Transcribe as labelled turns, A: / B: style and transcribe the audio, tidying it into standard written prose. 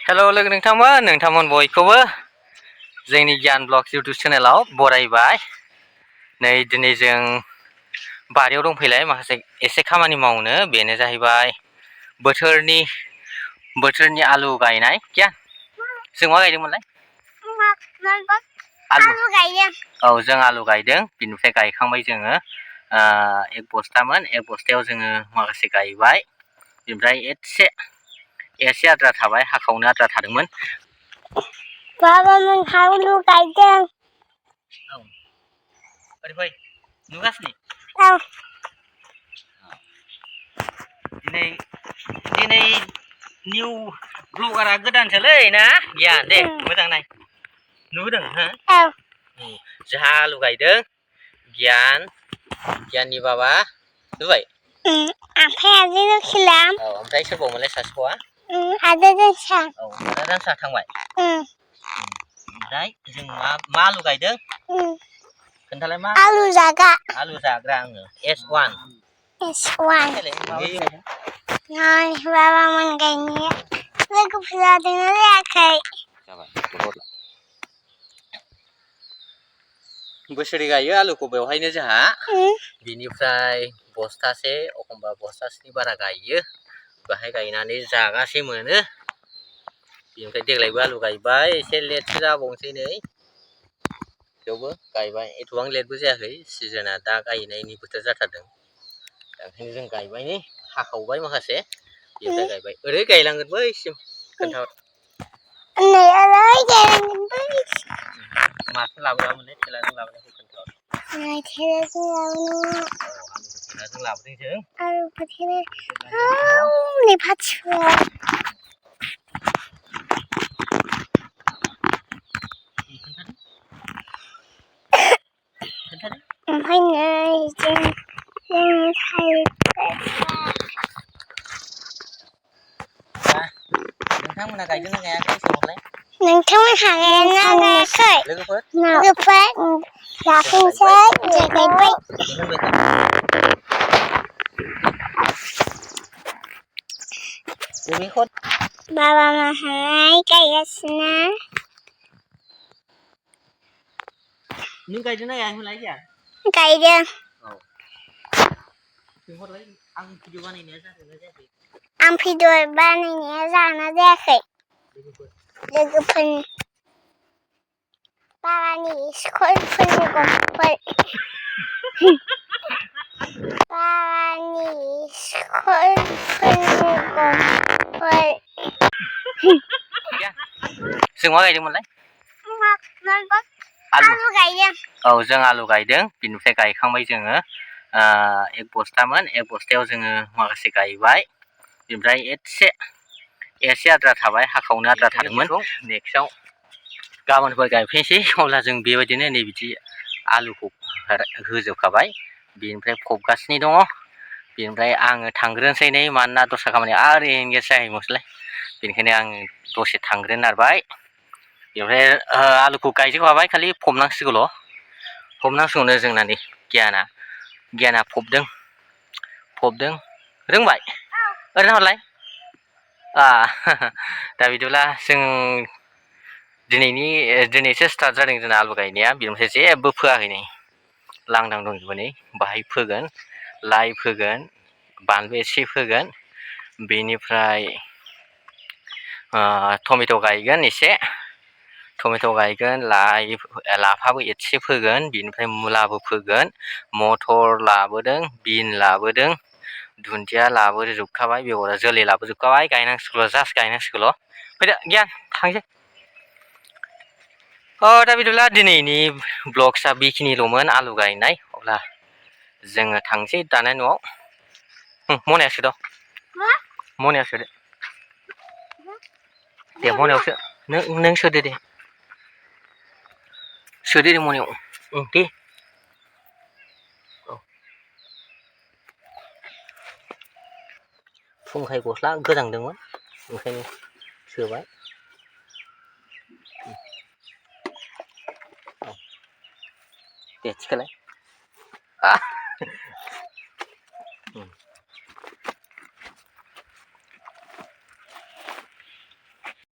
A: Hello लोगो नोंथांमोन बयखौबो जोंनि गियान ब्लग इउटुब चेनेलाव बरायबाय। नै दिनै जों बारियाव दंफैलाय माखासे एसे खामानि मावनो, बेनो जाहैबाय बोथोरनि आलु गायनाय। गियान जों मा गायदोंमोनलाय? आलु गायदों। औ जों आलु गायदों। बिनिफ्राय गायखांबाय जोङो एक बस्थायाव जोङो माखासे गायबाय। बेनिफ्राय एसे आद्रा थाबाय, हाखावनो आद्रा थादोंमोन।
B: बाबा मोनहा आलु गायदों।
A: औ ओरै फै, नुगासिनो?
B: औ।
A: दिनै निउ ब्लगारा गोदानसोलै ना? गियान दे मोजां नाय। नुदों हो?
B: औ।
A: जोंहा आलु गायदों। गियाननि बाबा नुबाय?
B: ओमफ्राय आदै रखिला।
A: औ ओमफ्राय सोरबावमोनलाय सासेखौआ?
B: आदै जोंसा।
A: औ आदा जोंसा थांबाय। ओमफ्राय जों मा आलु गायदों? खोन्थालाय मा?
B: आलु जाग्रा।
A: आलु जाग्रा आङो S1।
B: नै बाबामोन गायनाया लोगोफोर जादोंना जायाखै?
A: बोसोरै गायो आलुखौ बेवहायनो जोंहा। बिनिफ्राय बस्थासे एखमबा बस्थासेनि बारा गायो। बाहाय गायनानै जागासे मोनो। बेनिफ्राय देग्लायबो आलु गायबाय, एसे लेटसो जाबावनोसै नै। थेवबो गायबाय, एथबां लेटबो जायाखै। सिजोनआ दा गायनायनि बोथोर जाथारदों। दा ओंखायनो जों गायबाय, हाखावबाय माखासे। बेनिफ्राय गायबाय। ओरै गायलांगोन बैसिम खोन्थाहर। माथो लाबोआमोनलाय थेलाजों लाबोनायखौ खोन्थाहर।
B: थेलाजों लाबोनाया।
A: थेलाजों लाबोदों जों।
B: हौनै फाथिखौ। ओमफ्राय नै जों
A: नोंथांमोनहा गायदोंना गायाखै सोंहरलाय?
B: नोंथांमोनहा गायदोंना गायाखै?
A: लोगोफोर
B: जाफैनोसै, जों गायबाय। बाबा मोनहालाय गायगासिनो।
A: नों गायदोंना गायाखैमोनलाय गियान?
B: गायदों।
A: औ। सोंहरलाय आं भिडिअ बानायनाया जादोंना जायाखै?
B: आं भिडिअ बानायनाया जादोंना जायाखै? लोगोफोरनि बाबानि स्कुलफोरनि गथ'फोर। बाबानि स्कुलफोरनि गथ'फोर।
A: जों मा गायदोंमोनलाय?
B: आलु गायदों।
A: औ जों आलु गायदों। बिनिफ्राय गायखांबाय जोङो। एक बस्थायाव जोङो माखासे गायबाय। बेनिफ्राय एसे आद्रा थाबाय, हाखावनो आद्रा थादोंमोन। नेक्स्टआव गाबोनफोर गायफैनोसै। अब्ला जों बेबायदिनो नै बिदि आलुखौ होजोबखाबाय। बेनिफ्राय फबगासिनो दङ। बेनिफ्राय आङो थांग्रोनोसै नै, मानोना दस्रा खामानिया आरो एंगेज जाहैगौसैलाय। बेनिखायनो आं दसे थांग्रोनो नारबाय। बेनिफ्राय आलुखौ गायजोबखाबाय, खालि फबनांसिगौल'। फबनांसिगौनो जोंना नै गियाना फबदों। रोंबाय? ओरैनो हरलाय। दा बिदिब्ला जों दिनैसो स्टार्ट जादों जोंना आलु गायनाया। बेनिफ्राय जेबो फोआखै नै। लांदां दंजोबो नै। बाहाय फोगोन, लाइ फोगोन, बानलु एसे फोगोन। बेनिफ्राय टमेट' गायगोन एसे। टमेट' गायगोन, लाफाबो एसे फोगोन, बिनिफ्राय मुलाबो फोगोन, मटर लाबोदों, बिन लाबोदों, दुन्दिया लाबोजोबखाबाय, बेगरा जोलै लाबोजोबखाबाय। जास्ट गायनांसिगौल'। फैदो गियान थांसै। दा बिदिब्ला दिनैनि ब्लग्सआ बेखिनिल'मोन, आलु गायनाय। अब्ला जोङो थांसै दाना न'आव। मनायाव सोद'। मनायाव सोदो। दे मनायाव सो। नों सोदो दे। सोदो दे मनायाव। दे। फुंखाय गस्ला गोजांदोंमोन, ओंखायनो सोबाय। दे थिखोलाय।